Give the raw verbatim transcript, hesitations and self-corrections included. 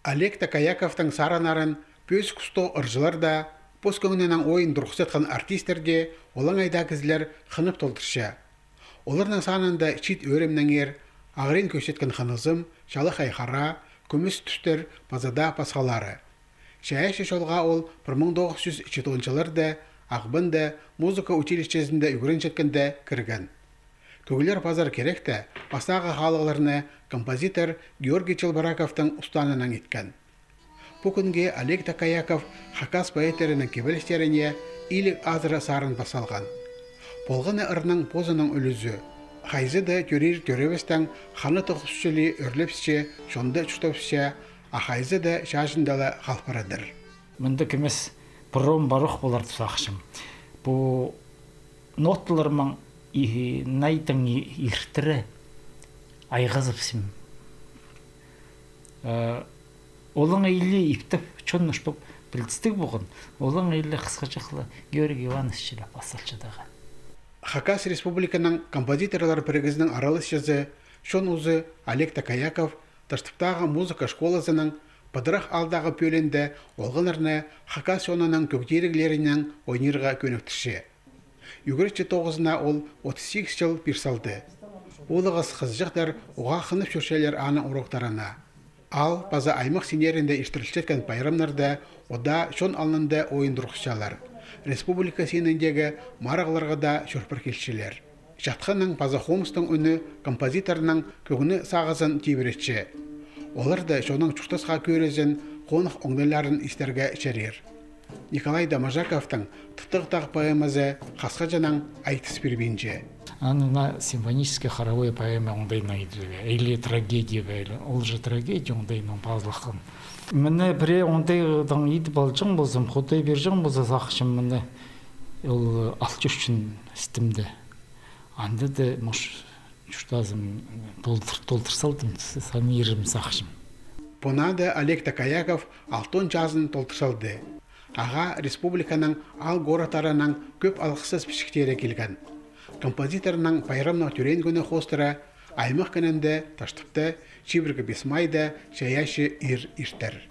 Олег Токояковтың сарыннарын пӧзік устағ ырҷылар даа, пос кӧңнінең ойын турғысчатхан артисттер дее, олаңай даа кізілер хынып толдырча. Оларның санында «Чиит ӧремнеңер», «Ағырин кӧзіткен хынызым», «Чалахай хара», «Кӱмӱс тӱстер» паза даа пасхалары. Чайаачы чолға ол пір муң тоғыс чӱс читон чылларда Ағбанда музыка училищезінде ӱгренчеткенде кірген. Кӧглер пазар киректе пастағы халығларны композитор Георгий Челбораковтың устаанынаң иткен. Пу кӱнге Олег Токояков хакас поэттерінің кибелістеріне иліг азыра сарын пас салған. Полған на ырның позының ӱлӱзі. Хайзы даа тӧрир-тӧребестең хана тоғыс чіли ӧрлепче, чонда чуртапча, а хайзы даа чааҷында ла халып парадыр. Мында кӧмес пыром парох полар тіп сағынчам. Пу ноталарымның и-, найдаң и-, иртіре айғазыбысчам. Э, олаңай ла иптеп, чонны, чтоб пілдістіг полған, олаңай ла хысхаҷах ла Георгий Иванович чіли пас салчадағ. Хакас Республиканың композиторлар пірігізінің араласчызы, чон узы Олег Токояков Таштыптағы музыка школазының Пыдырах аалдағы пӧлиинде олғаннарны хакас чонының кӧг тиріглерінең ойнирға кӧніктірче. Ӱгретчі тоғызына ол отыс сигіс чыл пир салды. Улуғ хыс-хызыҷахтар уғаа хынып чӧрчелер аның уроктарына. Аал паза аймах синнерінде иртірілчеткен пайрамнарда одаа чон алнында ойын турғысчалар. Республика синіндегі марығларға даа чӧр пар килчелер. Чатханның паза хомыстың ӱні композиторның кӧңні сағызын тибіретче. Оларда чонның чуртасха кӧрізін, хоных оңдайларын истерге чарир. Николай Доможаковтың «Тыттығ тағ» поэмазы хасхаҷанаң айтыс пирбинче. Аны на симфонический хоровой поэма оңдайнаң иділген. Или трагедия бе, или ол же трагедия оңдайнаң пазылған. Мына пірее оңдайнаң идіп алҷаң ползам, Худай пирҷең полза, сағынчам, мына ол алты чӱс чон істімде. Анда даа, может, чуртазым толдыр, толдыр салдым, с-, санирым сағынчам. Пу нада Олег Токояков алтон чазын толдыр салды. Ағаа республиканың аал городтарынаң кӧп алғыстас пічіктері килген. Композиторның пайрамнығ тӧреен кӱні хоостыра аймах кінінде Таштыпта чибіргі пис майда чайаачы ир иртер.